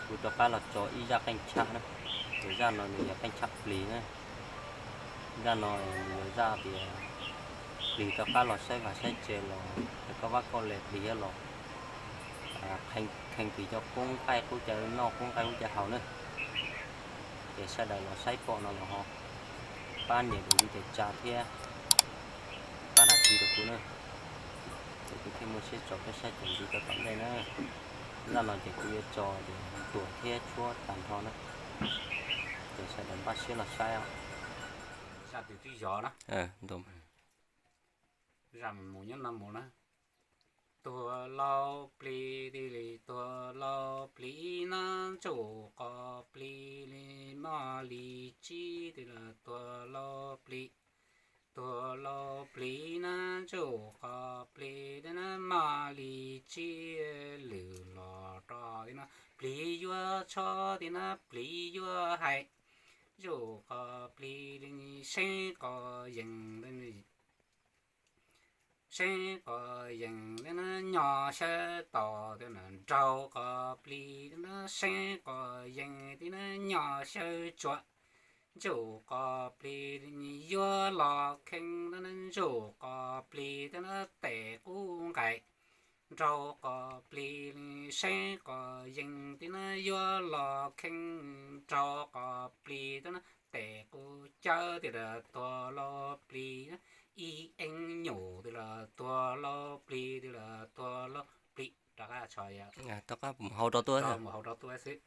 Kuv rov qab los tso ib zaj qeej tsham na, ces zaj no nws yog qeej tsham plig na. Zaj no nws yog zaj tias plig rov qab los saib vaj saib tsev los, ces koj vaj koj le plig thiab los, khee plig cov qoob nqaij qub caw noj qoob nqaij qub caw haus na. Ces sawv daws los saib pom no los ho pab nias tus li tes tsa thiab pab dag kis rau kuv na. Ces kuv thiaj muaj siab tso peb saib txuas ntxiv rau tom ntej na. Zaj no ces kuv yuav tso ces tuam thiab tshuab tag nrho na. Ces sawv daws npaj siab los saib os. Zaj twb yog na. Zaj mus nyob no mus na. Tuag laus plig tij li, tuag laus plig na, ntsuj qos plig li, moj li tsib tij los tuag laus plig. Tuag laus plig na, ntsuj qos plig tij na, moj li tsib lwm los rau tij na, plig yuav tshob tij na, plig yuav hais. Ntsuj qos plig li, seeb qos yees, seeb qos yees tij na, nyo xyawb taus tij na, nraug qos plig tij na, seeb qos yees tij na, nyo xyawb tsuas. Ntsuj qos plig li, yuav los kheej tij na, ntsuj qos plig tij na, tes qub nqaim. Nraug qos plig li, seeb qos yees tij na, yuav los kheej. Nraug qos plig tij na, tes qub cawb tij los tuag laus plig na, ib eeb nyum tij los tuag laus plig tij los tuag laus plig. Rov qab tso, rov qab mus hauv rau tuaj, mus hauv rau tuaj xwb.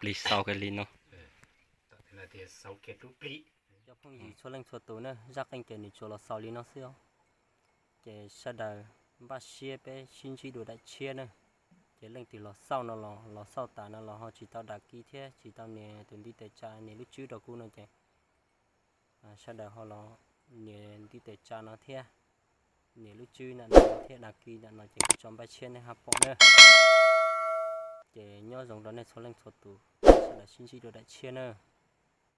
plig xaus kiag li no. Cov phooj ywg txhua leej txhua tus na, zaj qeej ces nws tsuas los xaus li no xwb os. Ces sawv daws npaj siab peb sib ntsib dua daim tshiab na. Ces leej twg los xauj no los los xauj tas no los ho tsis tau dam ki thiab tsis tau nias tus ntiv tes tsa nias lub tswb rau kuv no ces sawv daws ho los nias ntiv tes tsa no thiab, nias lub tswb ntawm no thiab dam ki ntawm no ces kuv tso npaj tshiab nej ho pom na. Ces nyob zoo rau nej txhua leej txhua tus, sawv daws sib ntsib dua daim tshiab na.